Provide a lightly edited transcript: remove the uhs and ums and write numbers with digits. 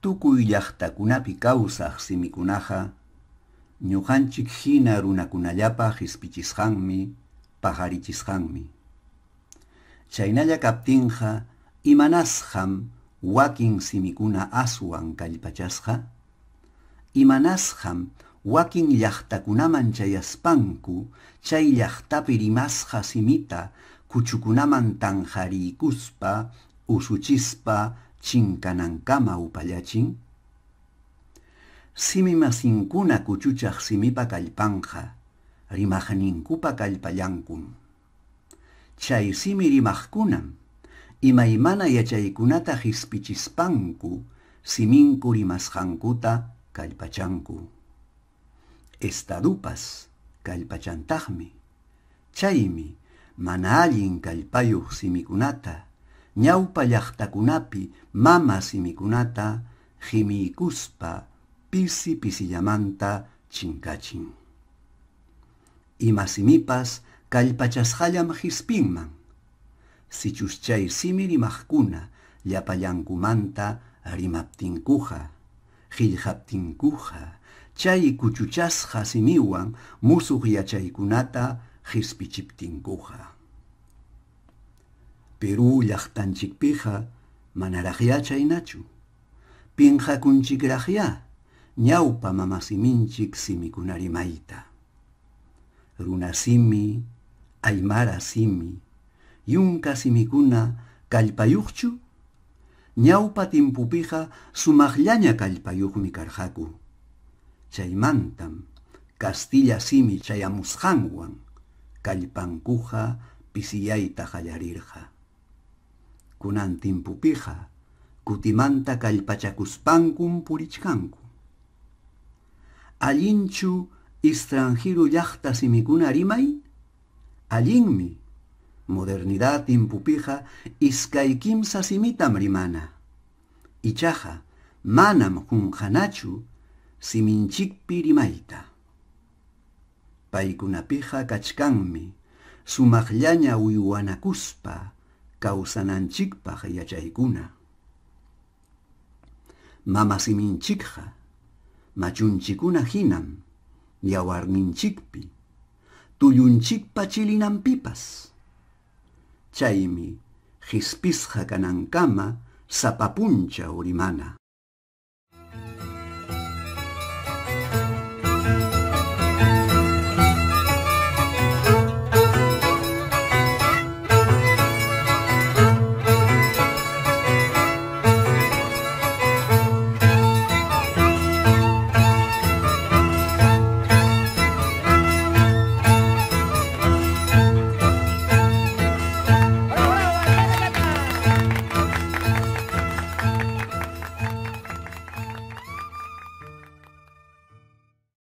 Tukuy llaqtakunapi kawsaq simikunaqa ñuqanchik hina runakunallapa qispichisqanmi, paqarichisqanmi. Chaynalla kaptinqa, imanasqam wakin simikuna aswan kallpachasqa? Imanasqam wakin llaqtakunaman chayaspanku chay llaqtapi rimasqa simita kuchukunaman tanqariykuspa, usuchispa chinkanankama upallachin? Simi masinkuna kuchuchaq simipa kallpanqa rimaqninkupa kallpallankum. Chay simi rimaqkunam imaymana yachaykunata qispichispanku siminku rimasqankuta kallpachanku. Estadupas kallpachantaqmi. Chaymi mana allin kallpayuq simikunata, ñawpa llaqtakunapi mama simikunata qimiykuspa pisi pisillamanta chinkachin. Ima simipas kallpachasqallam qispinman, sichus chay simi rimaqkuna llapallankumanta rimaptinkuqa, qillqaptinkuqa, chay kuchuchasqa simiwan musuq yachaykunata qispichiptinkuqa. Perú llaqtanchikpiqa manaraqyá chaynachu. Pinqakunchikraqyá ñawpa mama siminchik simikuna rimayta. Runa simi, aymara simi, yunka simikuna kallpayuqchu? Ñawpa timpupiqa sumaqllaña kallpayuqmi karqaku. Chaymantam kastilla simi chayamusqanwan kallpankuqa pisiyayta qallarirqa. Kunan timpupiqa kutimanta kallpachakuspankum purichkanku. Allinchu istranhiru llaqta simikuna rimay? Allinmi. Modernidad timpupiqa iskay kimsa simitam rimana. Ichaqa manam qunqanachu siminchikpi rimayta. Paykunapiqa kachkanmi sumaqllaña uywanakuspa kawsananchikpaq yachaykuna. Mama siminchikqa machunchikuna hinam yawarninchikpi, tullunchikpa chilinanpipas. Chaymi qispisqa kanankama sapa punchaw rimana.